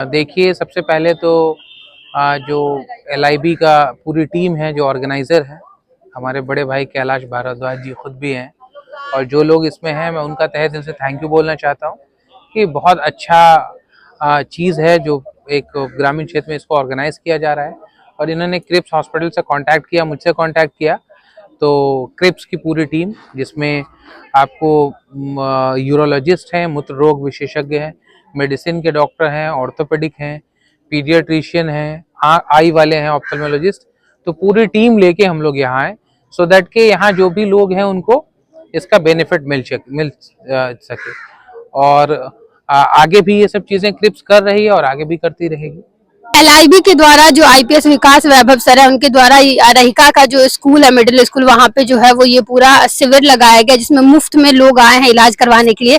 देखिए, सबसे पहले तो जो एलआईबी का पूरी टीम है, जो ऑर्गेनाइज़र है, हमारे बड़े भाई कैलाश भारद्वाज जी खुद भी हैं और जो लोग इसमें हैं, मैं उनका तहे दिल से thank you बोलना चाहता हूँ कि बहुत अच्छा चीज़ है जो एक ग्रामीण क्षेत्र में इसको ऑर्गेनाइज किया जा रहा है। और इन्होंने क्रिप्स हॉस्पिटल से कांटेक्ट किया, मुझसे कांटेक्ट किया, तो क्रिप्स की पूरी टीम, जिसमें आपको यूरोलॉजिस्ट हैं, मूत्र रोग विशेषज्ञ हैं, मेडिसिन के डॉक्टर हैं, ऑर्थोपेडिक हैं, पीडियाट्रिशियन हैं, आई वाले हैं, ऑप्थेल्मोलॉजिस्ट, तो पूरी टीम लेके हम लोग यहाँ आए सो that के यहाँ जो भी लोग हैं उनको इसका बेनिफिट मिल सके और आगे भी ये सब चीज़ें क्रिप्स कर रही है और आगे भी करती रहेगी। एलआईबी के द्वारा जो आईपीएस विकास वैभव सर है, उनके द्वारा ये रहिका का जो स्कूल है, मिडिल स्कूल, वहां पे जो है वो ये पूरा शिविर लगाया गया, जिसमें मुफ्त में लोग आए हैं इलाज करवाने के लिए।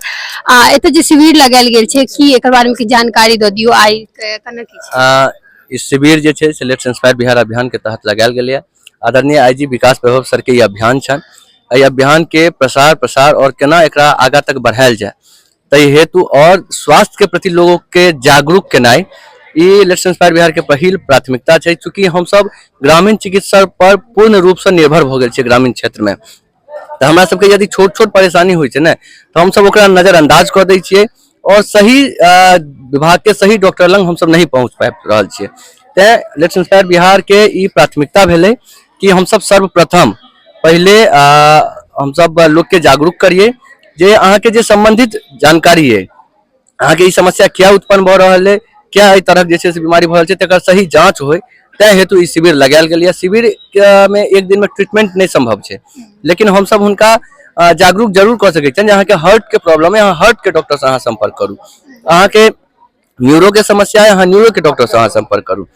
एतऽ जे शिविर लगायल गेल छै, की एकर बारे में किछु जानकारी दऽ दियौ, आइ केना की छै? ई शिविर जे छै से let's inspire Bihar अभियान के तहत लगायल गेलैए। आदरणीय आईजी विकास वैभव सर के ई अभियान छनि। एहि अभियान के प्रसार प्रसार और केना एकरा आगाँ तक बढ़ायल जाय, ताहि हेतु और स्वास्थ्य के प्रति लोगों के जागरूक केनाइ, ई let's inspire Bihar के पहिल प्राथमिकता छै। चूँकि हमसब ग्रामीण चिकित्सा पर पूर्ण रूपसँ निर्भर भऽ गेल छियै ग्रामीण क्षेत्रमे, तऽ हमरा सबके यदि छोट छोट परेशानी होइ छै ने, तऽ हमसब ओकरा नजरअंदाज कऽ दै छियै और सही विभाग के सही डॉक्टर लग हमसब नहि पहुँच पाबि रहल छियै। तैं let's inspire Bihar के ई प्राथमिकता भेलै कि हमसब सर्वप्रथम पहिले हमसब लोकके जागरूक करियै जे अहाँके जे सम्बन्धित जानकारी अइ, अहाँके ई समस्या किया उत्पन्न भऽ रहल अइ, किया एहि तरहक जे छै से बीमारी भऽ रहल छै, तकर सही जाँच होइ, तैं हेतु ई शिविर लगायल गेल यऽ। शिविर मे एक दिन मे ट्रीटमेंट नहि संभव छै, लेकिन हमसब हुनका जागरूक जरूर कऽ सकै छियनि जे अहाँके हार्ट के प्रॉब्लम अइ, अहाँ हार्ट के डॉक्टर से अहाँ संपर्क करू, अहाँके न्यूरो के समस्या है, अहाँ न्यूरो के डॉक्टर से अहाँ संपर्क करू।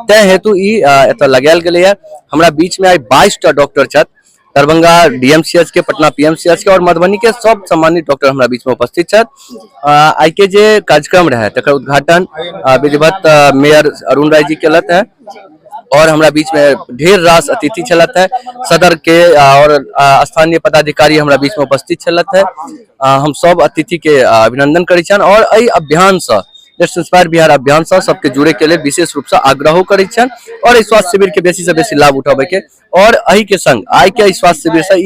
तैं हेतु ई एतऽ लगायल गेलैए। हमरा बीच में आइ 22 टा डॉक्टर छथि। दरभंगा डीएमसीएच के, पटना पीएमसीएच के और मधुबनी के सब सम्मानित डॉक्टर हमरा बीच में उपस्थित छथि। आइ के जे कार्यक्रम रहे, तकर उद्घाटन विधिवत मेयर अरुण राय जी केलथि है और हमरा बीच में ढेर रास अतिथि छलथि है। सदर के और स्थानीय पदाधिकारी हमरा बीच में उपस्थित छलथि है। हम सब अतिथि के अभिनंदन करै छियनि और एहि अभियान से, let's inspire Bihar अभियान से सबके जुड़े के लेल विशेष रूप से आग्रहो करै छियनि और एहि स्वास्थ्य शिविर के बेसी से बेसी लाभ उठाबै के। और एहि के संग आइ के एहि स्वास्थ्य शिविर से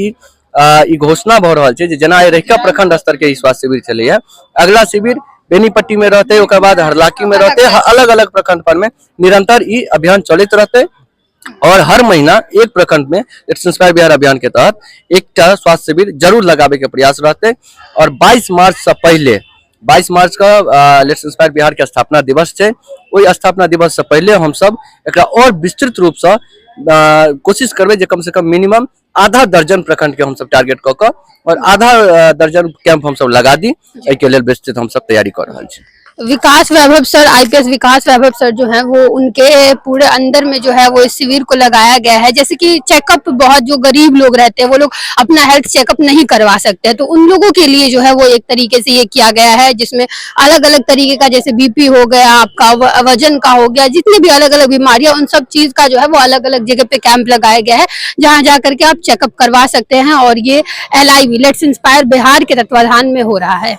ई घोषणा भऽ रहल छै जे जेना आइ रहिका प्रखंड स्तर के ई स्वास्थ्य शिविर छलैया, अगला शिविर बेनीपट्टी में रहतै, ओकर बाद हरलाकी में रहतै, अलग अलग प्रखंड पर में निरंतर ई अभियान चलैत रहतै और हर महीना एक प्रखंड में let's inspire Bihar अभियान के तहत एकटा स्वास्थ्य शिविर जरूर लगाबे के प्रयास रहतै। और 22 मार्च से पहले, 22 मार्च का let's inspire Bihar के स्थापना दिवस छै, ओहि स्थापना दिवस से पहले हमसब एकरा और विस्तृत रूप से कोशिश करबै जे कम से कम मिनिमम आधा दर्जन प्रखंड के हमसब टारगेट कऽ कऽ और आधा दर्जन कैंप हमसब लगा दी। एहिके लेल विस्तृत हमसब तैयारी कऽ रहल छी। विकास वैभव सर, आईपीएस विकास वैभव सर जो हैं, वो उनके पूरे अंदर में जो है वो इस शिविर को लगाया गया है। जैसे कि चेकअप, बहुत जो गरीब लोग रहते हैं, वो लोग अपना हेल्थ चेकअप नहीं करवा सकते हैं, तो उन लोगों के लिए जो है वो एक तरीके से ये किया गया है, जिसमें अलग अलग तरीके का, जैसे बीपी हो गया आपका, वजन का हो गया, जितने भी अलग अलग बीमारियां, उन सब चीज का जो है वो अलग अलग जगह पे कैंप लगाया गया है, जहां जा करके आप चेकअप करवा सकते हैं और ये एलआईबी, let's inspire Bihar के तत्वाधान में हो रहा है।